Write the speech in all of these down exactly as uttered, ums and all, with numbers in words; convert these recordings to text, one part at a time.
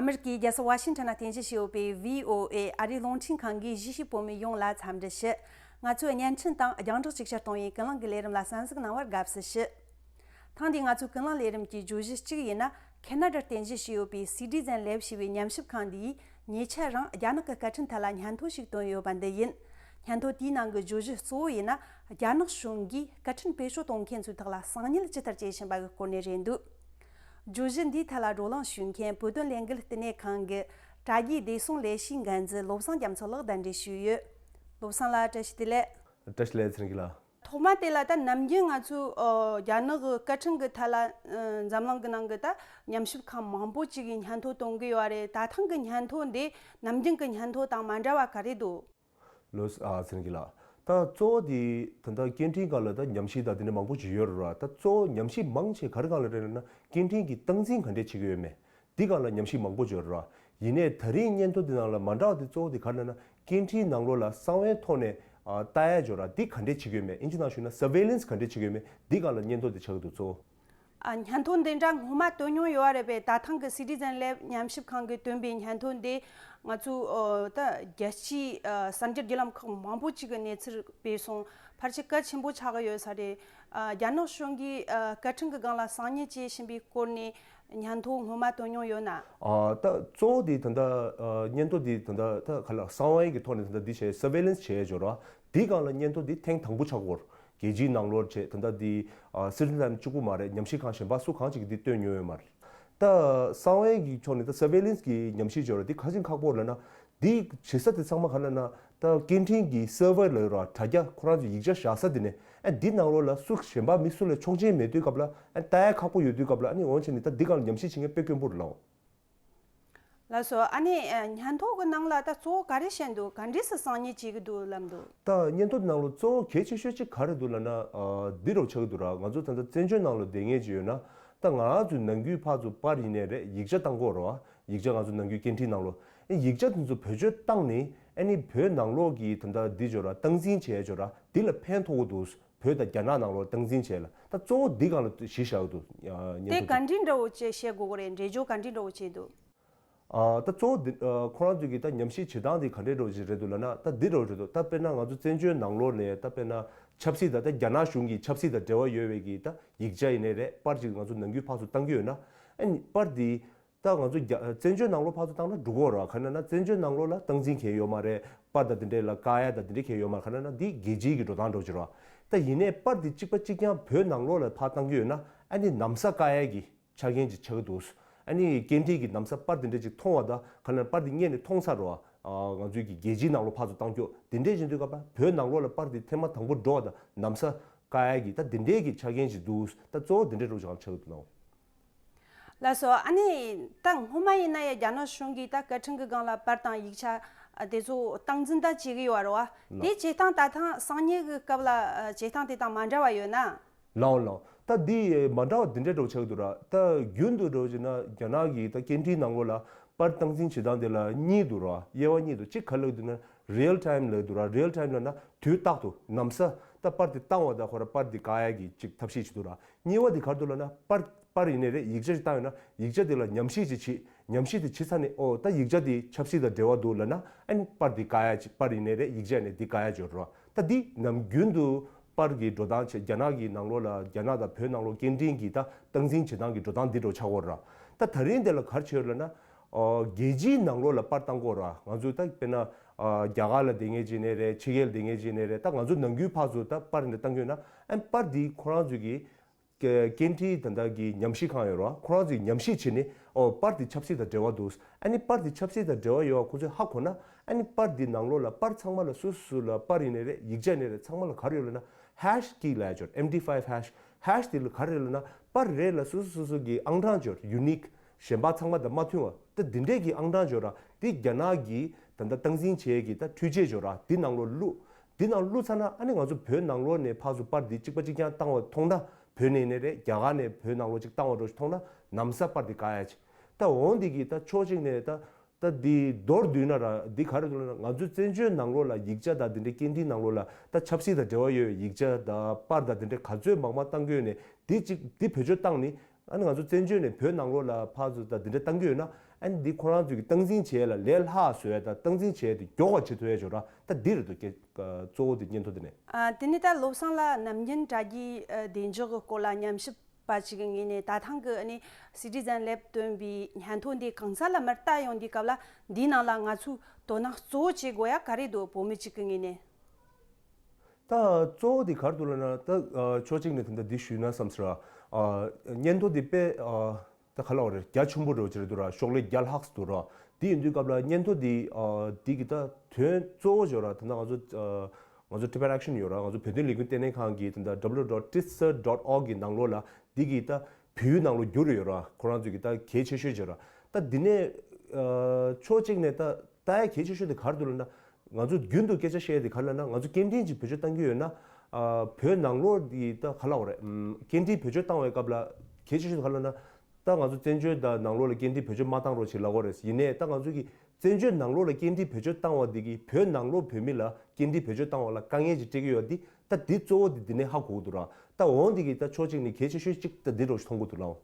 ཨ་མི་རི་ཀའི་རྒྱལ་ས་ཝ་ཤིང་ཊོན་ན་རྟེན་གཞི་བྱས་ཡོད་པའི་བྷི་ཨོ་ཨེ་ཨ་རིའི་རླུང་འཕྲིན་ཁང་གི་གཞིས་བྱེས་བོད་མི་ཡོངས་ལ་འཚམས་འདྲི་ཞུ། ང་ཚོའི་བརྙན་འཕྲིན་དང་རྒྱང་བསྒྲགས་ཅིག་ཤར་གཏོང་བའི་ཀུན་གླེང་གི་ལས་རིམ་ལ་གསན་གཟིགས་གནང་བར་དགའ་བསུ་ཞུ། ཐེངས་འདིའི་ང་ཚོའི་ཀུན་གླེང་ལས་རིམ་གྱི་བརྗོད་གཞི་གཅིག་ཡིན་ན། ཁེ་ན་ཌར་རྟེན་གཞི་བྱས་ཡོད་པའི་སི་ཊི་ཟན་ལེབ་ཞེས་པའི་ཉམས་ཞིབ་ཁང་འདིས་ཉེ་ཆར་རང་རྒྱ་ནག་གི་སྐད་འཕྲིན་ཐད་ལ་སྙན་ཐོ་ཞིག་བཏོན་ཡོད་པ་འདི་ཡིན། སྙན་ཐོ་དེའི་ནང་གི་བརྗོད་གཞི་གཙོ་བོ་ཡིན་ན། རྒྱ་ནག་གཞུང་གིས་སྐད་འཕྲིན་བེད་སྤྱོད་གཏོང་མཁན་ཚོའི་ཐོག་ལ་གསང་ཉུལ་ཇི་ལྟར་བྱེད་བཞིན་པ་གི་སྐོར་ནས་རེད་འདུག། བརྗོད་གཞི་འདིའི་ཐད་ལ་བགྲོ་གླེང་ཞུ་མཁན་བོད་དོན་ལས་འགུལ་ལྟེ་གནས་ཁང་གི་དྲ་རྒྱའི་བདེ་སྲུང་ལས་གཞིའི་འགན་འཛིན་བློ་བཟང་རྒྱ་མཚོ་ལགས་གདན་འདྲེན་ཞུས་ཡོད། བློ་བཟང་ལགས། བཀྲ་ཤིས་བདེ་ལེགས། བཀྲ་ཤིས་བདེ་ལེགས། ཚེ་རིང་སྐྱིད་ལགས། ཐོག་མ་དེ་ལ་ད་ནམ་རྒྱུན་ང་ཚོས་ཨ་རྒྱ་ནག་གི་སྐད་འཕྲིན་གྱི་ཐད་ལ་ཨ་འཛམ་གླིང་གི་ནང་གི་ད་ཉམས་ཞིབ་ཁང་མང་པོ་ཅིག་གིས་སྙན་ཐོ་གཏོང་གི་ཡོད་རེད། ད་ཐེངས་ཀྱི་སྙན་ཐོ་འདི་ནམ་རྒྱུན་གྱི་སྙན་ཐོ་དང་མ་འདྲ་བ་ག་རེ་འདུག། ལགས་སོ། ཨ་ཚེ་རིང་སྐྱིད་ལགས། ད་གཙོ་བོ་དེ་ད་ལྟ་སྐད་འཕྲིན་སྒང་ལ་ད་ཉམས་ཞིབ་དང་དེ་འདྲ་མང་པོ་ཅིག་ཡོད་རེད་ར། ད་གཙོ་བོ་ཉམས་ཞིབ་མང་ཆེ་ག་རེ་སྒང་ལ་རེད་ལབ་ན། སྐད་འཕྲིན་གྱི་སྟངས་འཛིན་ག་འདྲས་བྱེད་ཀྱི་ཡོད་མེད། འདི་སྒང་ལ་ཉམས་ཞིབ་མང་པོ་ཅིག་ཡོད་རེད་ར། ཡིན་ནའི་ད་རིང་སྙན་ཐོ་འདི་ནང་ལ་མ་འདྲ་བ་དེ་གཙོ་བོ་དེ་ག་རེ་ལབ་ན། སྐད་འཕྲིན་ནང་ལོགས་ལ་གསང་བའི་ཐོག་ནས་ཨ་ལྟ་ཡ་ཅིག་ཡོད་ར། འདི་ག་འདྲས་བྱེད་ཀྱི་ཡོད་མེད། ཨིན་ཇི་ནང་ཞུས་ན་surveillance ག་འདྲས་བྱེད་ཀྱི་ཡོད་མེད། འདི་སྒང་ལ་སྙན་ཐོ་འདི་ཆགས་ཀྱི་འདུག་གཙོ་བོ། ཨ་སྙན་ཐོ་འདི་འདྲ་སྔོན་མ་བཏོན་མྱོང་ཡོད་རེད་པས། ད་ཐེངས་ཀྱི་སི་ཊི་ཟན་ལེབ་ཉམས་ཞིབ་ཁང་གིས་བཏོན་པའི་སྙན་ཐོ་འདི་ང་ཚོའི་ཨ་ད་རྒྱལ་སྤྱིའི་ཨ་གསར་འགྱུར་བརྒྱུད་ལམ་ཁག་མང་པོ་ཅིག་གི་གནས་ཚུལ་སྤེལ་སོང་། ཕལ་ཆེར་གལ་ཆེན་པོ་ཆགས་ཀྱི་ཡོད་ས་རེད། ཨ་རྒྱ་ནག་གཞུང་གིས་ཨ་སྐད་འཕྲིན་གྱི་སྒང་ལ་གསང་ཉུལ་བྱེད་བཞིན་པའི་སྐོར་ནས་སྙན་ཐོ་སྔོན་མ་བཏོན་མྱོང་ཡོད་ན། ཨ་ད་གཙོ་བོ་དེ་ད་ལྟ་ཨ་སྙན་ཐོ་དེ་ད་ལྟ་ད་ག་ལ་གསང་བའི་གི་ཐོག་ནས་ད་ལྟ་འདི་བྱས་surveillance བྱས་ཡོད་ར། དེའི་སྒང་ལ་སྙན་ཐོ་འདི་ཐེངས་དང་པོ་ཆགས་ཀྱི་ཡོད་རེད། རྒྱལ་སྤྱིའི་ནང་ལོགས་བྱས་ད་ལྟ་འདི་ཨ་སི་ཊི་ཟན་གཅིག་པུ་མ་རེད། ཉམས་ཞིབ་ཁང་གཞན་པ་སུ་གང་ཅིག་གིས་འདི་བཏོན་མྱོང་ཡོད་མ་རེད། ད་གསང་བའི་གི་ཕྱོགས་ནས་ད་surveillance གི་ཉམས་ཞིབ་བྱས་ར། འདི་ག་ཅིག་ཁག་པོ་ལབ་ན། འདི་བྱེད་ས་དེ་ཚང་མ་ག་ལབ་ན། ད་སྐད་འཕྲིན་གྱི་server ལབ་ཡོད་ར། དྲ་རྒྱ་ཁོ་རང་ཚོའི་ཡིག་ཆ་བཞག་ས་དེ་ནས་ཨ་འདི་ནང་ལོགས་ལ་སུ་གཞན་པ་མི་སུ་ལ་ཆོག་མཆན་མེད་དུས་སྐབས་ལ་ཨ་ལྟ་ཡ་ཁག་པོ་ཡོད་དུས་སྐབས་ལ། ཨ་ནི་འོན་ཆེ་ནི་ད་འདི་སྒང་ལ་ཉམས་ཞིབ་བྱེད་མཁན་དཔེ་དཀོན་པོ་རེད་ལགས། ལགས་སོ། ཨ་ནི་ཨ་སྙན་ཐོ་གི་ནང་ལ་ད་གཙོ་བོ་ག་རེ་བཤད་འདུག། ག་འདྲས་སེ་གསང་ཉུལ་བྱེད་ཀྱི་འདུག་ལབ་འདུག། ད་སྙན་ཐོ་ནང་ལ་གཙོ་བོ་གལ་ཆེ་ཤོས་གཅིག་ག་རེ་འདུག་ལབ་ན། ཨ་འདི་རུ་ཆགས་ཀྱི་འདུག་ར། ང་ཚོ་ད་ལྟ་བཙན་བྱོལ་ནང་ལ་བསྡད་མཁན་ཅིག་ཡོད་ན། ད་ང་ཚོའི་ནམ་རྒྱུན་ཕར་ཚུར་པར་ཡིན་ནའི་རེད། ཡིག་ཆ་བཏང་གི་ཡོད་རེད་བ། ཡིག་ཆ་ང་ཚོ་ནམ་རྒྱུན་སྐད་འཕྲིན་ནང་ལོགས། ཨ་ཡིག་ཆ་དེ་ཚོ་བེད་སྤྱོད་བཏང་ནས་ཨ་ནི་བོད་ནང་ལོགས་ཀྱི་ད་ལྟ་འདི་ཅིག་ཡོད་ར། སྟངས་འཛིན་བྱས་ཅིག་ཡོད་ར། འདི་ལ་ཕན་ཐོགས་ཀྱི་འདུག། བོད་དང་རྒྱ་ནག་ནང་ལོགས་སྟངས་འཛིན་བྱས་ལ། ད་གཙོ་བོ་འདི་སྒང་ལ་གཞི་བཞག་གི་འདུག། ཨ་སྙན་དེ་ཐོ་ག་འདྲའི་འདྲ་བོ་བྱས་བཤད་དགོས་ཀྱི་རེད། འགྲེལ་བརྗོད་ག་འདྲའི་འདྲ་བོ་བྱས་འདུག། ཨ་ད་གཙོ་བོ་འདི་ཨ་ཁོ་རང་ཚོས་ཀྱི་ད་ཉམས་ཞིབ་བྱེད་སྟངས་འདི་ག་འདྲའི་འདྲ་བོ་ཞིག་རེད་འདུག་ལབ་ན། ད་འདི་འདྲ་བོ་རེད་འདུག། ད་དཔེར་ན་ང་ཚོ་བཙན་བྱོལ་ནང་ལོགས་ནས་ད་དཔེར་ན་ཆབ་སྲིད་དང་ད་རྒྱ་ནག་གཞུང་གི་ཆབ་སྲིད་དང་འབྲེལ་བ་ཡོད་པའི་གི་ད་ཡིག་ཆ་ཡིན་ནའི་རེད། པར་ཅིག་ང་ཚོ་ནམ་རྒྱུན་ཕར་ཚུར་བཏང་གི་ཡོད་ན། ཨ་ནི་པར་འདི་ད་ང་ཚོ་རྒྱ་བཙན་བྱོལ་ནང་ལོགས་ཕར་ཚུར་བཏང་ན་འགྲིག་གི་རེད་བ། ག་རེ་ལབ་ན་བཙན་བྱོལ་ནང་ལོགས་ལ་སྟངས་འཛིན་མཁན་ཡོད་མ་རེད། པར་དང་དེ་འདྲས་ལ་བཀག་ཡ་དང་དེ་འདྲས་མཁན་ཡོད་མ་རེད། ག་རེ་ལབ་ན་འདི་རྒྱལ་སྤྱིའི་གི་འགྲོ་སྟངས་འདྲ་བོ་ཅིག་རེད་བ། ད་ཡིན་ནའི་པར་འདི་གཅིག་པ་གཅིག་རྐྱང་བོད་ནང་ལོགས་ལ་ཕར་བཏང་གི་ཡོད་ན། ཨ་ནི་ན་བཟའ་བཀག་ཡ་གི་ཆ་རྐྱེན་ཅིག་ཆགས་ཀྱི་འདུག། ཨ་ནི་སྐད་འཕྲིན་གྱི་ན་བཟའ་པར་དེ་འདྲ་ཅིག་མཐོང་བ་དང་། ག་ལ་པར་དེ་སྔོན་ནས་མཐོང་ཚར་རོ། ཨ་ང་ཚོའི་གི་རྒྱལ་སྤྱིའི་ནང་ལོགས་ཕར་ཚུར་བཏང་རྒྱུ་དེ་འདྲས་བྱེད་དུས་སྐབས་བོད་ནང་ལོགས་ལ་པར་དེ་ཐེངས་མ་དང་པོ་འགྲོ་བ་དང་ན་བཟའ་བཀག་ཡ་གི་ད་དེ་འདྲས་ཀྱི་ཆ་རྐྱེན་ཅིག་འདུག། ད་གཙོ་བོ་དེ་འདྲས་རུ་ཅིག་ཆགས་ཀྱི་འདུག་ལགས། ལགས་སོ། ཨ་ནི་ད་སྔོན་མ་ཡིན་ན་ཡང་རྒྱ་ནག་གཞུང་གིས་ད་སྐད་འཕྲིན་གྱི་སྒང་ལ་པར་དང་ཡིག་ཆ་དེ་ཚོ་སྟངས་འཛིན་ད་བྱེད་ཀྱི་ཡོད་རེད་བ། དེ་བྱེད་སྟངས་ད་ཐེངས་གསང་ཉུལ་གྱི་སྐབས་ལ་བྱེད་སྟངས་དེ་དང་མ་འདྲ་བ་ཡོད་ན། ལགས་ལགས། ད་འདི་མ་འདྲ་བ་འདི་འདྲའི་འདྲ་བོ་ཆགས་འདུག་ར། ད་རྒྱུན་དུ་འདྲ་བོ་བྱས་ན་རྒྱ་ནག་གི་ད་སྐད་འཕྲིན་ནང་ལོགས་ལ་པར་སྟངས་འཛིན་བྱེད་སྟངས་དེ་ལ་གཉིས་འདུག་ར། དབྱེ་བ་གཉིས་འདུག། གཅིག་ག་ལབ་འདུག་ན་real time ལབ་འདུག་ར། real time ལབ་ན་དུས་རྟག་ཏུ་ན་བཟའ་ད་པར་དེ་བཏང་བ་དང་ཁོ་ར་པར་དེ་བཀག་ཡ་གི་ཅིག་ཐབས་ཤེས་བྱེད་འདུག་ར། གཉིས་པ་དེ་ག་རེ་འདུག་ལབ་ན་པར་པར་ཡིན་ནའི་རེད། ཡིག་ཆ་ཞིག་བཏང་ཡོད་ན་ཡིག་ཆ་དེ་ལ་ཉམས་ཞིབ་ཅིག་བྱེད། ཉམས་ཞིབ་དེ་བྱེད་ཚར་ནས་ཨོ་ད་ཡིག་ཆ་དེ་ཆབ་སྲིད་དང་འབྲེལ་བ་འདུག་ལབ་ན། ཨ་ནི་པར་དེ་བཀག་ཡ་ཅིག། པར་ཡིན་ནའི་རེད། ཡིག་ཆ་ཡིན་ནའི་དེ་བཀག་ཡ་ཅིག་ཡོད་རེད་བ། ད་འདི་ནམ་རྒྱུན་དུ་པར་གྱི་འགྲོ་སྟངས་བྱས། རྒྱ་ནག་གི་ནང་ལོགས་ལ་རྒྱ་ནག་དང་བོད་ནང་ལོགས་སྐད་འཕྲིན་གྱི་ད་སྟངས་འཛིན་བྱེད་སྟངས་ཀྱི་འགྲོ་སྟངས་འདི་འདྲ་ཆགས་ཡོད་རེད། ད་ད་རིང་དེ་ལ་ག་རེ་བྱས་ཡོད་ལབ་ན། ཨོ་རྒྱལ་སྤྱིའི་ནང་ལོགས་ལ་པར་བཏང་གི་ཡོད་རེད་བ། ང་ཚོ་ད་དཔེར་ན་ཨ་རྒྱ་གར་ལ་བསྡད་མཁན་ཅིག་ཡིན་ནའི་རེད། ཕྱི་རྒྱལ་ལ་བསྡད་མཁན་ཅིག་ཡིན་ནའི་རེད། ད་ང་ཚོ་ནམ་རྒྱུན་ཕར་ཚུར་ད་པར་འདི་བཏང་གི་ཡོད་ན། ཨ་ནི་པར་འདི་ཁོ་རང་ཚོས་ཀྱི་སྐད་འཕྲིན་ད་ལྟ་གི་ཉམས་ཞིབ་ཁང་ཡོད་རེད་བ། ཁོ་རང་ཚོས་ཉམས་ཞིབ་བྱས་ནས་ཨོ་པར་དེ་ཆབ་སྲིད་དང་འབྲེལ་བ་འདུག། ཨ་ནི་པར་དེ་ཆབ་སྲིད་དང་འབྲེལ་བ་ཡོད་པ་ཁོ་ཚོས་ཧ་གོ་ན། ཨ་ནི་པར་དེ་ནང་ལོགས་ལ་པར་ཚང་མ་ལ་སོ་སོ་སོ་ལ་པར་ཡིན་ནའི་རེད། ཡིག་ཆ་ཡིན་ནའི་རེད། ཚང་མ་ལ་ག་རེ་ཡོད་ལབ་ན་ཧེཤ་ཀི་ལབ་ཡ་ཅིག་ཡོད་རེད། ཨེམ་ཌི་ཕའིབ་ཧེཤ། ཧེཤ་དེ་ལ་ག་རེ་ཡོད་ལབ་ན་པར་རེ་ལ་སོ་སོ་སོ་སོ་གི་ཨང་གྲངས་ཅིག་ཡོད་རེད། ཡུ་ནིག་གཞན་པ་ཚང་མ་དང་མ་མཐུན་པ། ད་འདི་འདྲས་ཀྱི་ཨང་གྲངས་ཅིག་ཡོད་རེད། འདི་རྒྱ་ནག་གི་ད་ལྟ་སྟངས་འཛིན་བྱེད་ཡས་ཀྱི་ད་འཕྲུལ་ཆས་ཅིག་ཡོད་རེད། འདི་ནང་ལོགས་བླུགས། འདི་ནང་བླུགས་ཚར་ན་ཨ་ནི་ང་ཚོ་བོད་ནང་ལོགས་ནས་ཕར་ཚུར་པར་འདི་གཅིག་པ་གཅིག་རྐྱང་བཏང་བ་མཐོང་ན། བོད་ནས་ནས་རེད། རྒྱ་གར་ནས་བོད་ནང་ལོགས་གཅིག་བཏང་བ་འདྲ་ཞིག་མཐོང་ན་ན་བཟའ་པར་འདི་བཀག་ཡ་ཅིག། ད་འོ་འདི་གི་ད་ཕྱོགས་གཅིག་ནས་ད་ད་འདི་མདོར་བསྡུས་ན་ར་འདི་ག་རེ་འདུག་ལབ་ན། ང་ཚོའི་བཙན་བྱོལ་ནང་ལོགས་ལ་ཡིག་ཆ་དང་འདི་འདྲའི་སྐད་འཕྲིན་ནང་ལོགས་ལ་ད་ཆབ་སྲིད་དང་འབྲེལ་བ་ཡོད་པའི་ཡིག་ཆ་དང་པར་དང་འདི་འདྲའི་ག་ཚོད་མང་མང་བཏང་གི་ཡོད་ནས། འདི་གཅིག་འདི་བེད་སྤྱོད་བཏང་ནི། ཨ་ནི་ང་ཚོ་བཙན་བྱོལ་ནས་བོད་ནང་ལོགས་ལ་ཕར་ཚུར་ད་འདི་འདྲ་བཏང་གི་ཡོད་ན། ཨ་ ཨ་ནི་འདི་ཁོ་རང་ཚོས་ཀྱི་སྟངས་འཛིན་བྱེད་ཡ་ལ་ལས་སླ་བཟོ་ཡ་དང་སྟངས་འཛིན་བྱེད་ཡ་དེ་མགྱོགས་པ་བྱེད་ཐུབ་ཡ་ཅིག་ཡོད་ར། ད་འདི་རེད་འདུག་སྐད་གཙོ་བོ་དེ་སྙན་ཐོ་དེ་ནས། ཨ། དེ་ནས་ད་བློ་བཟང་ལགས་ནམ་རྒྱུན་དྲ་རྒྱའི་ཨ་བདེ་འཇགས་ཀྱི་སྐོར་ལ་ཉམས་ཞིབ་པ་ཅིག་གི་ངོས་ནས་ད་ཐེངས་ཀྱི་ཨ་ནི་Citizen Lab་བཏོན་པའི་སྙན་ཐོ་འདི་གང་ཟག་ལ་མར་ལྟ་ཡོང་དུས་སྐབས་ལ་འདིའི་ནང་ལ་ང་ཚོས་དོ་སྣང་གཙོ་བོ་བྱེད་དགོས་ཡ་ག་རེ་འདུག་བོད་མི་གཅིག་གི་ངོས་ནས། ད་གཙོ་བོ་དེ་ག་རེ་འདུག་ལབ་ན། ད་ཨ་ཕྱོགས་གཅིག་ནས་ད་ལྟ་འདི་ཞུས་ན་བསམ་སོང་ར། ཨ་སྙན་ཐོ་འདི་དཔེ་ཨ་ད་ག་ལབ་དགོས་རེད། རྒྱ་ཆེན་པོ་འདྲ་བོ་ཅིག་རེད་འདུག་ར། ཤོག་ལྷེ་རྒྱ་ལྷག་ཙམ་འདུག་ར། དེ་ཡིན་དུས་སྐབས་ལ་སྙན་ཐོ་འདི་ཨ་འདི་གི་ད་དོན་གཙོ་བོ་ཅིག་ཡོད་ར། ད་ལྟ་ང་ཚོ་ཨ་ང་ཚོ་Tibet Action་ཡོད་ར། ང་ཚོ་བོད་དོན་ལས་འགུལ་ལྟེ་གནས་ཁང་གི་ད་ལྟ་W W W dot titser dot org་གི་ནང་ལོགས་ལ་འདི་གི་ད་བོད་ཡིག་ནང་ལོགས་བསྒྱུར་ཡོད་ར། ཁོ་རང་ཚོས་ཀྱི་ད་གལ་ཆེ་ཤོས་ཅིག་ར། ད་འདི་ནས་ཨ་ཕྱོགས་གཅིག་ནས་ད་ལྟ་ཡ་གལ་ཆེ་ཤོས་དེ་ག་རེ་འདུག་ལབ་ན། ང་ཚོ་རྒྱུན་དུ་སྐད་ཆ་བཤད་ཡ་དེ་ག་རེ་ལབ་ན། ང་ཚོ་སྐད་འཕྲིན་ཅིག་བེད་སྤྱོད་གཏང་གི་ཡོད་ན། ཨ་བོད་ནང་ལོགས་ཀྱི་ད་ག་ལབ་དགོས་རེད། ཨམ་སྐད་འཕྲིན་བེད་སྤྱོད་བཏང་བའི་སྐབས་ལ་གལ་ཆེ་ཤོས་དེ་ག་རེ་ལབ་ན། ད་ང་ཚོ་བཙན་བྱོལ་དང་ནང་ལོགས་ལ་སྐད་འཕྲིན་བེད་སྤྱོད་མ་བཏང་རོགས་བྱེད་ལབ་དགོས་རེད། ཡིན་ནའི་ད་ང་ཚོ་གི་བཙན་བྱོལ་ནང་ལོགས་ལ་སྐད་འཕྲིན་བེད་སྤྱོད་བཏང་བ་འདི་གིས་བོད་ནང་ལོགས་བོད་མི་ལ་སྐད་འཕྲིན་བེད་སྤྱོད་བཏང་བ་ལ་དཀའ་ངལ་ཅིག་སྤྲད་ཀྱི་ཡོད་པ་འདི་ད་འདི་གཙོ་བོ་འདི་འདི་ནས་ཧ་གོ་གི་འདུག་ར། ད་འོ་འདི་གི་ད་ཕྱོགས་གཅིག་ནས་གལ་ཆེ་ཤོས་གཅིག་ད་འདི་འདྲ་ཞིག་མཐོང་གི་འདུག་ལགས།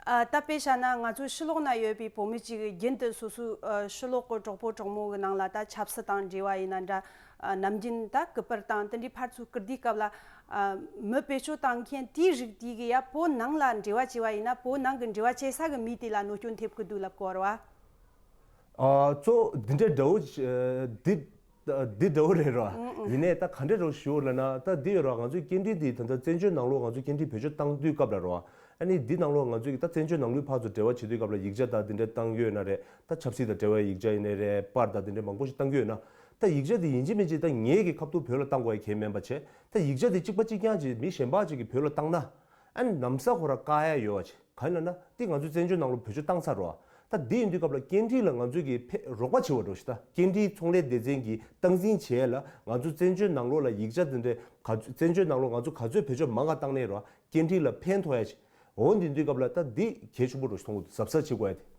ཨ། ད་དཔེ་བཞག་ན་ང་ཚོའི་ཕྱི་ལོགས་ན་ཡོད་པའི་བོད་མི་གཅིག་རྒྱུན་དུ་སོ་སོའི་ཨ་ཕྱི་ལོགས་ཀྱི་གྲོགས་པོ་གྲོགས་མོ་གི་ནང་ལ་ད་ཆབ་སྲིད་དང་འབྲེལ་བ་ཡིན་ན་འདྲ། ཨ། ནམ་རྒྱུན་ད་ཀུ་པར་དང་དེ་འདྲའི་ཕར་ཚུར་བསྐུར་དུས་སྐབས་ལ། ཨ། མི་བེད་སྤྱོད་བཏང་མཁན་དེའི་རིགས་དེ་གི་ཡ་བོད་ནང་ལ་འབྲེལ་བ་བྱས་པ་ཡིན་ན་བོད་ནང་གི་འབྲེལ་བ་བྱེད་ས་གི་མི་དེ་ལ་གནོད་སྐྱོན་ཐེབས་ཀྱི་འདུག་ལབ་ཀྱི་ཡོད་རེད་བ། ཨ། གཙོ་འདི་འདྲ་འདྲ་བོ་ཞིག་འདི། འདི་འདྲ་བོ་རེད་ར། ཡིན་ནའི་ད་ག་འདྲ་རོ་ཞུ་ལབ་ན། ད་འདི་ཡོད་ར། ང་ཚོའི་སྐད་འཕྲིན་འདི་ད་ལྟ་བཙན་བྱོལ་ནང་ལོགས་ང་ཚོའི་སྐད་འཕྲིན་བེད་སྤྱོད་བཏང་དུས་སྐབས་ལ་རོ། ཨ་ནི་འདི་ནང་ལོགས་ང་ཚོའི་ད་བཙན་བྱོལ་ནང་ལོགས་ཕར་ཚུར་འབྲེལ་བ་བྱེད་དུས་སྐབས་ལ་ཡིག་ཆ་དང་འདི་འདྲ་བཏང་གི་ཡོད་ན་རེད། ད་ཆབ་སྲིད་དང་འབྲེལ་བའི་ཡིག་ཆ་ཡིན་ནའི་རེད། པར་དང་འདི་འདྲ་མང་པོ་ཞིག་བཏང་གི་ཡོད་ན། ད་ཡིག་ཆ་འདི་ཡིན་གཅིག་མིན་གཅིག་ད་ངེད་ཀྱི་ཁ་ཐུག་བོད་ལ་བཏང་དགོས་ཡ་གང་ཡང་མིན་པ་བྱས། ད་ཡིག་ཆ་འདི་གཅིག་པ་གཅིག་རྐྱང་ཅིག་མི་གཞན་པ་ཅིག་གིས་བོད་ལ་བཏང་ན། ཨ་ནི་ན་བཟའ་ཁོ་ར་བཀག་ཡ་ཡོད་པ་ཅིག་གང་ཡིན་ལབ་ན། འདི་ང་ཚོས་བཙན་བྱོལ་ནང་ལོགས་བེད་སྤྱོད་བཏང་ཚར་རོ། ད་འདི་ཡིན་དུས་སྐབས་ལ་སྐད་འཕྲིན་ལ་ང་ཚོས་ཀྱི་ཕེ་རོགས་པ་བྱེད་པ་འགྲོ་ཞིག་ད་སྐད་འཕྲིན་ཚོང་ལས་སྡེ་ཚན་གྱིས་སྟངས་འཛིན་བྱས་ལ་ང་ཚོ་བཙན་བྱོལ་ནང་ལོགས་ལ་ཡིག་ཆ་འདི་འདྲའི་ག་བཙན་བྱོལ་ནང་ལོགས་ང་ཚོ་ག་ཚོད་བེད་སྤྱོད་མང་ག་བཏང་ནའི་རོ། སྐད་འཕྲིན་ལ་ཕན་ཐོགས་ཡ་ཅིག་འོ་འདི་དུས་སྐབས་ལ་ད་འདི་གལ་ཆེན་པོ་འགྲོ་ཞིག་མཐོང་གི་འདུག་གཟབ་གཟབ་བྱེད་དགོས་ཡ་དེ།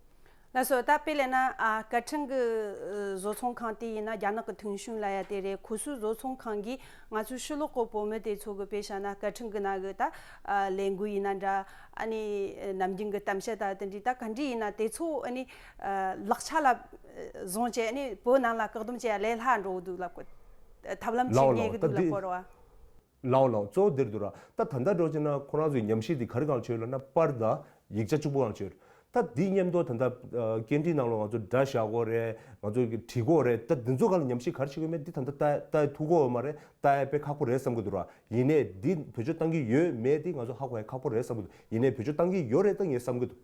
ལགས་སོ། ད་དཔེ་ལབ་ན། ཨ། སྐད་འཕྲིན་གྱི་ཨ་བཟོ་ཚོང་ཁང་དེ་ཡིན་ན་རྒྱ་ནག་གི་ཐུང་ཤུན་ལབ་ཡ་དེ་རེད། ཁོ་ཚོའི་བཟོ་ཚོང་ཁང་གིས་ང་ཚོའི་ཕྱི་ལོགས་གི་བོད་མི་དེ་ཚོ་གི་དཔེ་བཞག་ན་སྐད་འཕྲིན་གྱི་ནང་གི་ད་ཨ་ལས་འགུལ་ཡིན་ན་འདྲ། ཨ་ནི་ནམ་རྒྱུན་གྱི་གཏམ་བཤད་ད་དེ་འདྲའི་ད་ག་འདྲ་ཡིན་ན་དེ་ཚོ་ཨ་ནི་ཨ་ལག་ཆ་ལ་བཟུང་བྱས་ཨ་ནི་བོད་ནང་ལ་བཀག་སྡོམ་བྱེད་ཡ་ལས་སླ་འགྲོ་གི་འདུག་ལབ་གོ། ཐབས་ལམ་ཅིག་ལའོ་ལའོ་རྙེད་གི་ད་འདུག་ལབ་འདི་གོ་ར་བ། ལའོ་ལའོ་གཙོ་བོ་འདིར་འདུག་ར། ད་ད་ལྟ་འགྲོ་ཕྱིན་ན་ཁོ་རང་ཚོའི་ཉམས་ཞིབ་འདི་ག་རེ་གང་བྱས་ཡོད་ལབ་ན་པར་དང་ཡིག་ཆ་གཅིག་པོ་གང་བྱས་ཡོད། ད་འདི་མཉམ་དུ་ད་ལྟ་ཨ་སྐད་འཕྲིན་ནང་ལ་ང་ཚོ་སྒྲ་བཞག་དགོས་རེད། ང་ཚོ་གི་བྲིས་དགོས་རེད། ད་འདི་ཚོ་གང་ལ་ཉམས་ཞིབ་ག་རེ་བྱེད་དགོས་མེད་འདི་ད་ལྟ་ལྟ་ལྟ་ཐུབ་ཀྱི་ཡོད་མ་རེད། ལྟ་ཡ་དཔེ་ཁག་པོ་རེད་བསམ་གྱི་འདུག་ར། ཡིན་ནའི་འདི་བེད་སྤྱོད་བཏང་གི་ཡོད་མེད་འདི་ང་ཚོ་ཧ་གོ་ཡ་ཁག་པོ་རེད་བསམ་གྱི་འདུག་ཡིན་ནའི་བེད་སྤྱོད་བཏང་གི་ཡོད་རེད་ད་ངས་བསམ་གྱི་འདུག་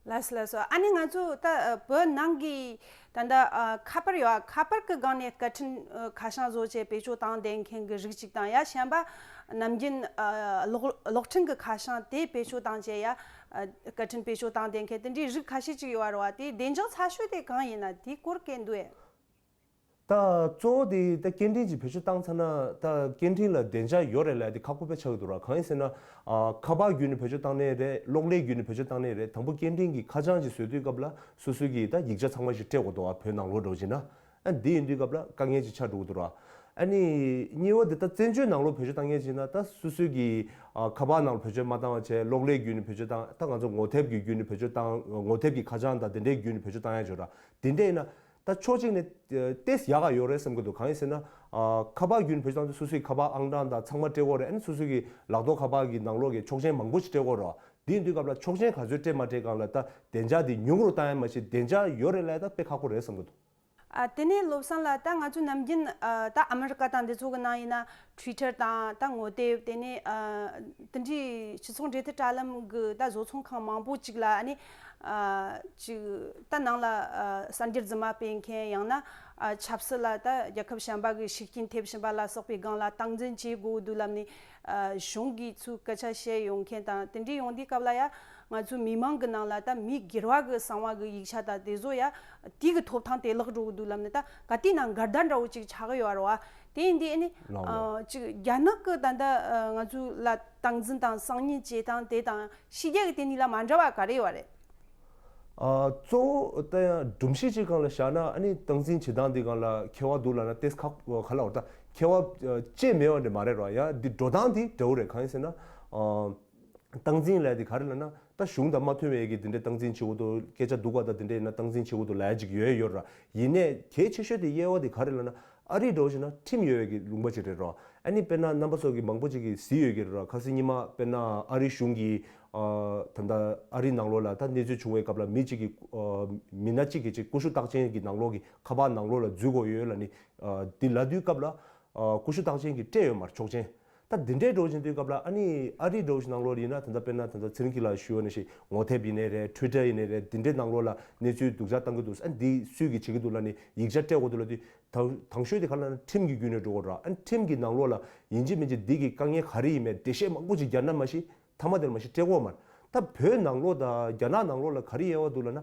ལགས་སོ་ལགས་སོ། ཨ་ནི་ང་ཚོ་ད་ཨ་བོད་ནང་གི་ད་ལྟ་ཨ་ཁ་པར་ཡོད་ཨ། ཁ་པར་གི་སྒང་ནས་སྐད་འཕྲིན་ཨ་ཁ་བྱང་བཟོ་བྱས་བེད་སྤྱོད་བཏང་བསྡད་མཁན་གྱི་རིགས་གཅིག་དང་། ཡ་གཞན་པ་ནམ་རྒྱུན་ཨ་གློག་གློག་འཕྲིན་གྱི་ཁ་བྱང་དེ་བེད་སྤྱོད་བཏང་བྱས་ཡ་ཨ་སྐད་འཕྲིན་བེད་སྤྱོད་བཏང་བསྡད་མཁན་དེ་འདྲའི་རིགས་ཁ་ཤས་ཅིག་ཡོད་རེད་བ། དེའི་བདེ་འཇགས་ཚ་ཤོས་དེ་གང་ཡིན་ན་དེའི་སྐོར་སྐད་འདུག་ཨེ། ད་གཙོ་བོ་དེ་ད་སྐད་འཕྲིན་གྱི་བེད་སྤྱོད་བཏང་ཚར་ན་ད་སྐད་འཕྲིན་ལ་བདེ་འཇགས་ཡོད་རེད་ལབ་ཡ་དེ་ཁག་པོ་དཔེ་ཆགས་ཀྱི་འདུག་ར། གང་ཡིན་ཟེར་ན། ཨ་ཁ་པར་བརྒྱུད་ནས་བེད་སྤྱོད་བཏང་ནའི་རེད། གློག་ཀླད་བརྒྱུད་ནས་བེད་སྤྱོད་བཏང་ནའི་རེད། དང་པོ་སྐད་འཕྲིན་གྱི་ཁ་བྱང་ཅིག་བཟོ་དུས་སྐབས་ལ་སོ་སོ་གི་ད་ཡིག་ཆ་ཚང་མ་ཞིག་སྤྲད་དགོས་འདུག་བ། བོད་ནང་ལོགས་འགྲོ་བྱས་ན། ཨ་འདི་ཡིན་དུས་སྐབས་ལ་དཀའ་ངལ་ཅིག་ཆགས་འགྲོ་གི་འདུག་ར། ཨ་ནི་གཉིས་པ་དེ་ད་བཙན་བྱོལ་ནང་ལོགས་བེད་སྤྱོད་བཏང་མཁན་ཅིག་ཡིན་ན་ད་སོ་སོ་གི་ཨ་ཁ་པར་ནང་ལ་བེད་སྤྱོད་མ་བཏང་བ་བྱས། གློག་ཀླད་བརྒྱུད་ནས་བེད་སྤྱོད་བཏང་། ད་ང་ཚོ་ངོ་དེབ་ཀྱི་བརྒྱུད་ནས་བེད་སྤྱོད་བཏང་། ངོ་དེབ་ཀྱི་ཁ་བྱང་དང་དེ་འདྲའི་བརྒྱུད་ནས་བེད་སྤྱོད་བཏང་ཡ་ཅིག་ཡོད་ར། དེ་འདྲ་ཡིན་ན། ད་ཕྱོགས་གཅིག་ནས་ཨ་ཏོག་ཙམ་ཡག་ག་ཡོད་རེད་བསམ་གྱི་འདུག་གང་ཡིན་ཟེར་ན། ཨ་ཁ་པར་བརྒྱུད་ནས་བེད་སྤྱོད་བཏང་དུས་སོ་སོའི་ཁ་པར་ཨང་གྲངས་དང་ཚང་མ་སྤྲད་དགོས་རེད། ཨ་ནི་སོ་སོ་གི་ལག་ཐོགས་ཁ་པར་གྱི་ནང་ལོགས་ཀྱི་ཆོག་མཆན་མང་པོ་ཞིག་སྤྲད་དགོས་རེད། དེ་ཡིན་དུས་སྐབས་ལ་ཆོག་མཆན་ག་ཚོད་སྤྲད་མ་སྤྲད་སྒང་ལ་ད་བདེ་འཇགས་དེ་ཉུང་རུ་བཏང་ཡ་མ་གཏོགས་བདེ་འཇགས་ཡོད་རེད་ལབ་ཡ་ད་དཔེ་ཁག་པོ་རེད་བསམ་གྱི་འདུག་ཨ་དེ་ནས་བློ་བཟང་ལགས། ད་ང་ཚོ་ནམ་རྒྱུན་ཨ་ད་ཨ་མི་རི་ཀ་དང་འདི་ཚོ་གི་ནང་ཡིན་ན་Twitter་དང་ད་ངོ་དེབ། དེ་ནས་ཨ་དེ་འདྲའི་སྤྱི་ཚོགས་འབྲེལ་མཐུད་དྲ་ལམ་གི་ད་བཟོ་ཚོང་ཁང་མང་པོ་ཅིག་ལ་ཨ་ནི་ཨ་ཅིག་ད་ནང་ལ་ཨ་གསར་འགྱུར་རྫུན་མ་སྤེལ་མཁན། ཡང་ན་ཨ་ཆབ་སྲིད་ལ་ད་རྒྱལ་ཁབ་གཞན་པ་གི་ཤུགས་རྐྱེན་ཐེབས་བཞིན་པ་ལ་སོགས་པའི་སྒང་ལ་སྟངས་འཛིན་བྱེད་དགོས་འདུག་ལབ་ནས་ཨ་གཞུང་གིས་ཚུར་སྐད་ཆ་བཤད་ཡོང་མཁན་དང་། དེ་འདྲའི་ཡོང་དུས་སྐབས་ལ་ཡ་ང་ཚོའི་མི་མང་གི་ནང་ལ་ད་མི་སྒེར་བ་གི་གསང་བ་གི་ཡིག་ཆ་དང་དེ་ཚོ་ཡ་དེ་གི་ཐོབ་ཐང་དེ་བརླག་འགྲོ་གི་འདུག་ལབ་ནས་ད་ག་དུས་ན་འགལ་ཟླ་འདྲ་བོ་ཅིག་ཆགས་ཡོད་རེད་བ། དེ་ཡིན་དུས་ཨ་ནི་ལགས་ལགས། ཨ་ཅིག་རྒྱ་ནག་གི་ད་ལྟ་ཨ་ང་ཚོ་ལ་སྟངས་འཛིན་དང་སང་ཉིན་བྱེད་སྟངས་དེ་དང་ཕྱི་རྒྱལ་གི་དེ་གཉིས་ལ་མ་འདྲ་བ་ག་རེ་ཡོད་རེད། ཨ་གཙོ་བོ་ད་ཡང་སྒྲོམ་གཞི་ཅིག་སྒང་ལ་བཞག་ན་ཨ་ནི་སྟངས་འཛིན་བྱེད་སྟངས་འདི་སྒང་ལ་ཁྱད་པར་འདུག་ལབ་ན་ཏོག་ཙམ་ཁག་ག་ལབ་དགོས་རེད། ད་ཁྱད་པར་ཅིག་མེད་པ་འདྲ་མ་རེད་ར། ཡང་འདི་འགྲོ་སྟངས་འདི་འདྲ་བོ་རེད། གང་ཡིན་ཟེར་ན། ཨ་སྟངས་འཛིན་ལབ་ཡ་འདི་ག་རེ་ལབ་ན། ད་གཞུང་དང་མ་མཐུན་པའི་གི་དེ་འདྲའི་སྟངས་འཛིན་བྱེད་དགོས་འདུག་སྐད་ཆ་སྡུག་པ་དང་དེ་འདྲའི་ཡིན་ན་སྟངས་འཛིན་བྱེད་དགོས་འདུག་ལབ་ཡ་ཅིག་ཡོད་ཡོད་ར། ཡིན་ནའི་གལ་ཆེ་ཤོས་དེ་དབྱེ་བ་དེ་ག་རེ་ལབ་ན། ཨ་རི་འདྲ་བོ་ཞིག་ན་ཁྲིམས་ཡོད་པའི་གི་ལུང་པ་ཅིག་རེད་རོ། ཨ་ནི་དཔེར་ན་རྣམ་པ་ཚོ་གི་མང་པོ་ཅིག་གིས་གཟིགས་ཡོད་ཀྱི་རེད་རོ། ཁ་སང་ཉི་མ་དཔེར་ན་ཨ་རི་གཞུང་གིས་ཨ་ད་ལྟ་ཨ་རི་ནང་ལོགས་ལ་ད་གནས་ཚུལ་བྱུང་བའི་སྐབས་ལ་མི་གཅིག་གིས་ཨ་མི་སྣ་གཅིག་གིས་ཅིག་ཀུ་ཤུ་རྟགས་ཅན་གྱི་ནང་ལོགས་ཀྱི་ཁ་པར་ནང་ལོགས་ལ་འཛུལ་དགོས་ཡོད་ལབ་ནི་ཨ་འདི་ལབ་དུས་སྐབས་ལ་ཨ་ཀུ་ཤུ་རྟགས་ཅན་གྱིས་སྤྲད་ཡོད་མ་རེད་ཆོག་མཆན། ད་འདི་འདྲའི་འགྲོ་བཞིན་དུས་སྐབས་ལ་ཨ་ནི་ཨ་རི་འགྲོ་བཞིན་ནང་ལོགས་ཡིན་ན་ད་ལྟ་དཔེར་ན་ད་ལྟ་ཚེ་རིང་སྐྱིད་ལགས་ཞུ་བ་ནང་བཞིན་ངོ་དེབ་ཡིན་ནའི་རེད། ཊུའི་ཊར་ཡིན་ནའི་རེད། འདི་འདྲའི་ནང་ལོགས་ལ་གནས་ཚུལ་སྡུག་ཅག་བཏང་གི་འདུག་ཨ་འདི་སུས་གིས་བྱེད་ཀྱི་འདུག་ལབ་ནས་ཡིག་ཆ་སྤྲད་དགོས་འདུག་ལབ་དུས་ད་དང་ཤོས་དེ་ག་ལབ་ན་ཁྲིམས་ཀྱི་བརྒྱུད་ནས་འགྲོ་དགོས་ར། ཨ་ཁྲིམས་ཀྱི་ནང་ལོགས་ལ་ཡིན་གཅིག་མིན་གཅིག་འདི་གི་དཀའ་ངལ་ག་རེ་ཡིན་མེད་འགྲེལ་བཤད་མང་པོ་ཅིག་རྒྱག་ན་མ་གཞི་མཐའ་མ་དེར་མ་གཞི་སྤྲད་དགོས་མ་རེད། ད་བོད་ནང་ལོགས་དང་རྒྱ་ནག་ནང་ལོགས་ལ་ག་རེ་དབྱེ་བ་འདུག་ལབ་ན།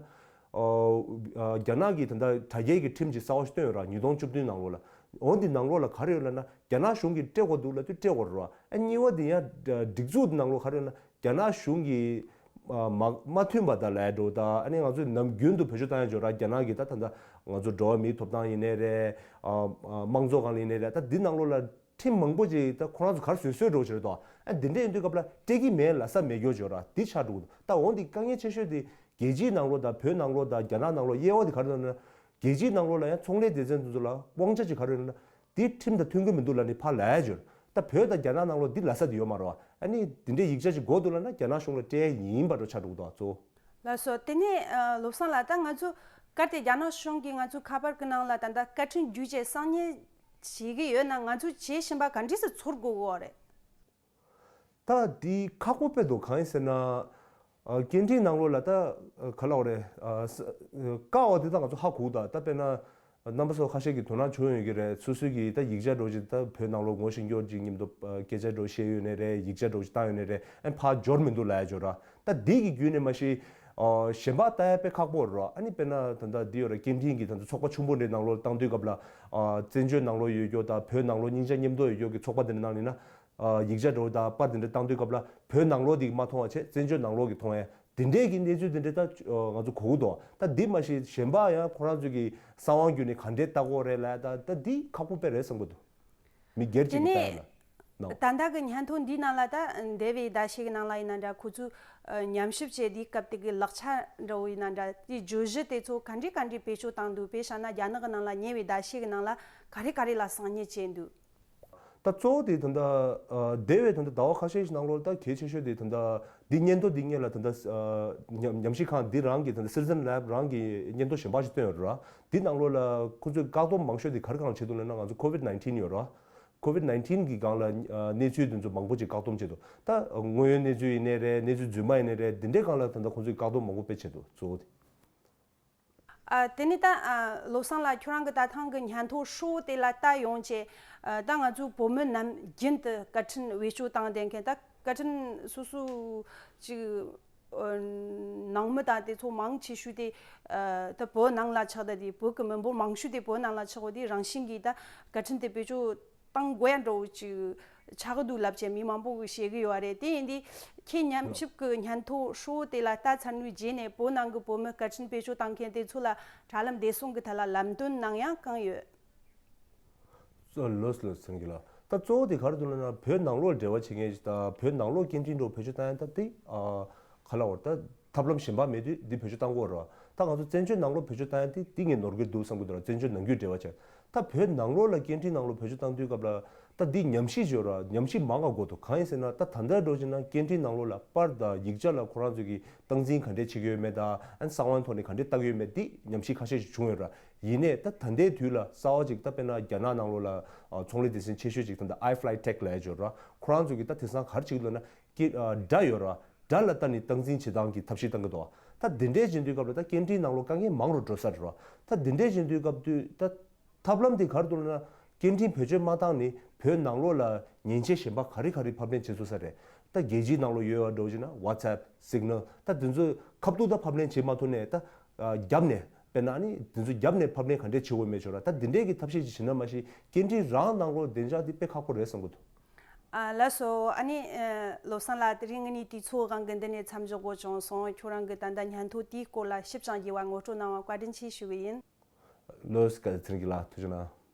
ཨོ། ཨ་རྒྱ་ནག་གི་ད་ལྟ་དྲ་རྒྱའི་གི་ཁྲིམས་ཀྱི་གསར་བ་ཞིག་བཏོན་ཡོད་ར། ཉིས་སྟོང་བཅུ་བདུན་ནང་ལོགས་ལ། འོ་འདི་ནང་ལོགས་ལ་ག་རེ་ཡོད་ལབ་ན་རྒྱ་ནག་གཞུང་གིས་སྤྲད་དགོས་འདུག་ལབ་དུས་སྤྲད་དགོས་རེད་ར། ཨ་གཉིས་པ་འདི་ཡང་སྒྲིག་འཛུགས་འདི་ནང་ལོགས་ག་རེ་ཡོད་ན་རྒྱ་ནག་གཞུང་གིས་ཨ་མ་མ་མཐུན་པ་དང་ལབ་འགྲོ་ད། ཨ་ནི་ང་ཚོས་ནམ་རྒྱུན་དུ་བེད་སྤྱོད་བཏང་ཡ་འཇོག་ར། རྒྱ་ནག་གིས་ད་ད་ལྟ་ང་ཚོ་འགྲོ་བ་མིའི་ཐོབ་ཐང་ཡིན་ནའི་རེད། ཨ་ཨ་དམངས་གཙོ་སྒང་ལ་ཡིན་ནའི་རེད། ད་འདི་ནང་ལོགས་ལ་ཁྲིམས་མང་པོ་ཅིག་ད་ཁོ་རང་ཚོ་ག་རེ་བཟོས་བཟོས་འགྲོ་བྱེད་རེད་དོ། ཨ་འདི་འདྲ་ཡིན་དུས་སྐབས་ལ་སྤྲད་ཀྱི་མེད་ལབ་ས་མེད་རྒྱུ་བྱོས་ར། འདི་ཆགས་འགྲོ་གི་འདུག་ད་འོ་འདི་དཀའ་ངལ་ཆེ་ཤོས་དེ་རྒྱལ་སྤྱིའི་ནང་ལོགས་དང་བོད་ནང་ལོགས་དང་རྒྱ་ནག་ནང་ལོགས་དབྱེ་བ་དེ་ག་རེ་འདུག་ན། རྒྱལ་སྤྱིའི་ནང་ལོགས་ལ་ཡང་ཚོང་ལས་སྡེ་ཚན་དེ་ཚོ་ལ་དབང་ཆ་ཅིག་ག་རེ་ཡོད་ན་འདི་ཁྲིམས་དང་མཐུན་གྱི་མི་འདུག་ལབ་ནས་ཕར་ལབ་ཡ་བྱོས། ད་བོད་དང་རྒྱ་ནག་ནང་ལོགས་འདི་ལབ་ས་དེ་ཡོད་མ་རེད་བ། ཨ་ནི་འདི་འདྲའི་ཡིག་ཆ་ཅིག་དགོས་འདུག་ལབ་ན་རྒྱ་ནག་གཞུང་ལ་སྤྲད་ཡ་ཡིན་པ་འདྲ་ཆགས་འགྲོ་གི་འདུག་གཙོ་བོ། ལགས་སོ། དེ་ནས་ཨ་བློ་བཟང་ལགས། ད་ང་ཚོ་གལ་ཏེ་རྒྱ་ནག་གཞུང་གིས་ང་ཚོའི་ཁ་པར་གྱི་ནང་ལ་ད་ལྟ་བཀའ་དྲིན་བརྒྱུད་བྱས་གསང་ཉུལ་བྱེད་ཀྱི་ཡོད་ན་ང་ཚོས་བྱེད་བཞིན་པ་ག་འདྲས་སེ་ཚོར་དགོས་ཀྱི་ཡོད་རེད། ད་འདི་ཁག་པོ་དཔེ་འདུག་གང་ཡིན་ཟེར་ན། ཨ་སྐད་འཕྲིན་ནང་ལོགས་ལ་ད་ཨ་ག་ལབ་དགོས་རེད། ཨ་ས་ཨ་བཀག་པ་དེ་ད་ང་ཚོ་ཧ་གོ་གི་འདུག་ད་དཔེར་ན་རྣམ་པ་ཚོ་ཁ་ཤས་ཀྱིས་དོ་སྣང་བྱུང་ཡོད་ཀྱི་རེད། སོ་སོའི་གི་ད་ཡིག་ཆ་འདྲ་བོ་ཅིག་ད་བོད་ནང་ལོགས་ངོ་ཤེས་མཁན་ཅིག་མཉམ་དུ་ཨ་སྐད་ཆ་འདྲ་བོ་བཤད་ཡོད་ནའི་རེད། ཡིག་ཆ་འདྲ་བོ་ཅིག་བཏང་ཡོད་ནའི་རེད། ཨ་ཕར་འབྱོར་མི་འདུག་ལབ་ཡ་འབྱོར་ར། ད་འདི་གི་བརྒྱུད་ནས་མ་གཞི་ཨ་གཞན་པ་ལྟ་ཡ་དཔེ་ཁག་པོ་རེད་ར། ཨ་ནི་དཔེར་ན་ད་ལྟ་འདི་ཡོད་ར། སྐད་འཕྲིན་གྱི་ད་ལྟ་ཚོགས་པ་ཆུང་པོ་འདྲའི་ནང་ལོགས་བཏང་དུས་སྐབས་ལ་ཨ་བཙན་བྱོལ་ནང་ལོགས་ཡོད་རྒྱུ་དང་བོད་ནང་ལོགས་སྙིང་རྗེ་མཉམ་དུ་ཡོད་རྒྱུ་གི་ཚོགས་པ་འདི་འདྲ་ནང་ལ་ཡིན་ན། ཨ་ཡིག་ཆ་འདྲ་བོ་དང་པར་དེ་འདྲ་བཏང་དུས་སྐབས་ལ་བོད་ནང་ལོགས་དེ་མ་མཐོང་བ་བྱས་བཙན་བྱོལ་ནང་ལོགས་ཀྱི་མཐོང་ཡ་དེ་འདྲས་ཀྱི་གནས་ཚུལ་དེ་འདྲས་ད་ཨ་ང་ཚོ་གོ་གི་འདུག་ད་འདི་མ་གཞི་གཞན་པ་ཡང་ཁོ་རང་ཚོ་གི་གསང་བ་བརྒྱུད་ནས་ག་འདྲས་ལྟ་གི་ཡོད་རེད་ལབ་ད་ད་འདི་ཁག་པོ་དཔེ་རེད་བསམ་གི་འདུག་མི་སྒེར་གཅིག་གི་ལྟ་ཡ་ལ་ནོ། ད་ལྟ་གི་སྙན་ཐོ་འདིའི་ནང་ལ་ད་འདས་པའི་ཟླ་ཤས་ཀྱི་ནང་ལ་ཡིན་ན་འདྲ་ཁོ་ཚོས་ཨ་ཉམས་ཞིབ་བྱས་དུས་སྐབས་དེ་གི་ལག་ཆ་འདྲ་བོ་ཡིན་ན་འདྲ་དེའི་བརྗོད་གཞི་དེ་ཚོ་ག་འདྲས་ག་འདྲས་བེད་སྤྱོད་བཏང་འདུག་དཔེ་བཞག་ན་རྒྱ་ནག་གི་ནང་ལ་ཉེ་བའི་ཟླ་ཤས་ཀྱི་ནང་ལ་ག་རེ་ག་རེ་ལ་གསང་ཉུལ་བྱས་འདུག་ད་གཙོ་བོ་དེ་ད་ལྟ་ཨ་འདས་པའི་ད་ལྟ་ཟླ་བ་ཁ་ཤས་ཤིག་ནང་ལོགས་ད་གལ་ཆེ་ཤོས་དེ་ད་ལྟ་འདི་སྙན་ཐོ་འདི་སྔོན་ལ་ད་ལྟ་ཨ་ཉམས་ཉམས་ཞིབ་ཁང་འདི་རང་གི་ད་ལྟ་Citizen Lab རང་གི་སྙན་ཐོ་གཞན་པ་ཞིག་བཏོན་ཡོད་རེད་བ། འདི་ནང་ལོགས་ལ་ཁོ་ཚོས་བཀག་སྡོམ་མང་ཤོས་དེ་ག་རེ་སྒང་ལ་བྱེད་འདུག་ལབ་ན་ང་ཚོ་COVID nineteen ཡོད་རེད་བ། COVID nineteen གི་སྒང་ལ་ཨ་གནས་ཚུལ་དེ་ཚོ་མང་པོ་ཅིག་བཀག་སྡོམ་བྱེད་འདུག་ད་དངོས་ཡོད་གནས་ཚུལ་ཡིན་ནའི་རེད། གནས་ཚུལ་རྫུན་མ་ཡིན་ནའི་རེད། འདི་འདྲའི་སྒང་ལ་ད་ལྟ་ཁོ་ཚོས་བཀག་སྡོམ་མང་པོ་དཔེ་བྱེད་འདུག་གཙོ་བོ་དེ། ཨ་དེ་ནས་ད་ཨ་བློ་བཟང་ལགས་ཁྱོད་རང་གི་ད་ཐེངས་ཀྱི་སྙན་ཐོ་ཧྲིལ་པོ་དེ་ལ་ལྟ་ཡོང་བྱས། ཨ་ད་ང་ཚོའི་བོད་མི་ནམ་རྒྱུན་དུ་བཀའ་དྲིན་བེད་སྤྱོད་བཏང་བསྡད་མཁན་ད་བཀའ་དྲིན་སོ་སོ་ཅིག་ཨ་ནང་མི་དང་དེ་ཚོ་མང་ཆེ་ཤོས་དེ་ཨ་ད་བོད་ནང་ལ་ཆགས་བསྡད་དེ་བོད་ཀྱི་མི་འབོར་མང་ཤོས་དེ་བོད་ནང་ལ་ཆགས་པ་དེ་རང་བཞིན་གྱིས་ད་བཀའ་དྲིན་དེ་བེད་སྤྱོད་བཏང་དགོས་ཡ་འདྲ་བོ་ཅིག་ཆགས་ཀྱི་འདུག་ལབ་བྱས་མི་མང་པོ་གིས་བཤད་ཀྱི་ཡོད་རེད། དེ་ཡིན་དུས་ཁྱེད་ཉམས་ཞིབ་ཀྱི་སྙན་ཐོ་ཧྲིལ་པོ་དེ་ལ་ལྟ་ཚར་བའི་རྗེས་ནས་བོད་ནང་གི་བོད་མི་བཀའ་དྲིན་བེད་སྤྱོད་བཏང་མཁན་དེ་ཚོ་ལ་དྲ་ལམ་བདེ་སྲུང་གི་ཐད་ལ་ལམ་སྟོན་གནང་ཡ་གང་ཡོད། ལགས་ལགས་སེང་གེ་ལགས། ད་གཙོ་བོ་དེ་ག་རེ་འདུག་ལབ་ན་བོད་ནང་ལོགས་འབྲེལ་བ་བྱེད་མཁན་ཞིག་དང་བོད་ནང་ལོགས་སྐད་འཕྲིན་འདྲ་བོ་བེད་སྤྱོད་བཏང་ཡ་ད་དེ་ཨ་ག་ལབ་དགོས་རེད། ད་ཐབས་ལམ་གཞན་པ་མེད་དུས་འདི་བེད་སྤྱོད་བཏང་དགོས་རེད་བ། ད་ང་ཚོ་བཙན་བྱོལ་ནང་ལོགས་བེད་སྤྱོད་བཏང་ཡ་དེ་འདི་ངས་ནོར་གྱི་འདུག་བསམ་གྱི་འདུག་ར། བཙན་བྱོལ་ནང་རྒྱུད་འབྲེལ་བ་བྱས། ད་བོད་ནང་ལོགས་ལ་སྐད་འཕྲིན་ནང་ལོགས་བེད་སྤྱོད་བཏང་དུས་སྐབས་ལ་ད་འདི་ཉམས་ཞིབ་བྱོས་ར། ཉམས་ཞིབ་མང་བ་དགོས་འདུག་གང་ཡིན་ཟེར་ན་ད་ད་ལྟ་འདྲ་བོ་བྱས་ན་སྐད་འཕྲིན་ནང་ལོགས་ལ་པར་དང་ཡིག་ཆ་ལ་ཁོ་རང་ཚོས་ཀྱི་སྟངས་འཛིན་ག་འདྲས་བྱེད་ཀྱི་ཡོད་མེད་དང་ཨ་གསང་བའི་ཐོག་ནས་ག་འདྲས་བལྟ་གི་ཡོད་མེད་འདི་ཉམས་ཞིབ་ཁ་ཤས་ཤིག་བྱུང་ཡོད་ར། ཡིན་ནའི་ད་ད་ལྟའི་དུས་ལ་གསར་བ་ཅིག་ད་དཔེར་ན་རྒྱ་ནག་ནང་ལོགས་ལ་ཨ་ཚོང་ལས་སྡེ་ཚན་ཆེ་ཤོས་ཅིག་ད་ལྟ་iFlytek ལབ་ཡ་ཅིག་ཡོད་ར། ཁོ་རང་ཚོས་ཀྱི་ད་དེང་སང་ག་རེ་བྱེད་ཀྱི་འདུག་ན་ཀི་ཨ་སྒྲ་ཡོད་ར། སྒྲ་ལ་ལྟ་ནས་སྟངས་འཛིན་བྱེད་སྟངས་ཀྱི་ཐབས་ཤེས་བཏང་གི་འདུག་ད་འདི་འདྲས་བྱེད་དུས་སྐབས་ལ་ད་སྐད་འཕྲིན་ནང་ལོགས་དཀའ་ངལ་མང་རུ་འགྲོ་ས་རེད་ར། ད་འདི་འདྲས་བྱེད་དུས་སྐབས་དུས་ད་ཐབས་ལམ་དེ་ག་རེ་འདུག་ལབ་ན་སྐད་འཕྲིན་བེད་སྤྱོད་མ་བཏང་ནས་བོད་ནང་ལོགས་ལ་མཉེན་ཆས་གཞན་པ་ག་རེ་ག་རེ་ཕབ་ལེན་བྱེད་ཐུབ་ས་རེད། ད་རྒྱལ་སྤྱིའི་ནང་ལོགས་ཡོད་པ་འདྲ་བོ་བྱས་ན་WhatsApp Signal ད་དེ་ཚོ་ཁ་ཐུག་ད་ཕབ་ལེན་བྱེད་མ་ཐུབ་ནས་ད་ཨ་རྒྱབ་ནས་དཔེར་ན་ཨ་ནི་དེ་ཚོ་རྒྱབ་ནས་ཕབ་ལེན་ག་འདྲས་བྱེད་དགོས་མེད་ཆོག་ར། ད་འདི་འདྲས་ཀྱི་ཐབས་ཤེས་ཅིག་བྱེད་ན་མ་གཞི་སྐད་འཕྲིན་རང་ནང་ལོགས་བདེ་འཇགས་དེ་དཔེ་ཁག་པོ་རེད་བསམ་གྱི་འདུག་ཨ་ལགས་སོ། ཨ་ནི་ཨ་བློ་བཟང་ལགས་དེ་རིང་ངེད་གཉིས་དུས་ཚོད་སྒང་གི་འདི་ནས་མཚམས་འཇོག་དགོས་བྱུང་སོང་། ཁྱོད་རང་གི་ད་ལྟ་སྙན་ཐོ་དེའི་སྐོར་ལ་ཞིབ་ཅིང་རྒྱས་པ་ངོ་སྤྲོད་གནང་བར་བཀའ་དྲིན་ཆེ་ཞུ་གི་ཡིན། ལགས་སོ། བཀའ་དྲིན་ཆེ་ལགས། ཐུགས་རྗེ་གནང་།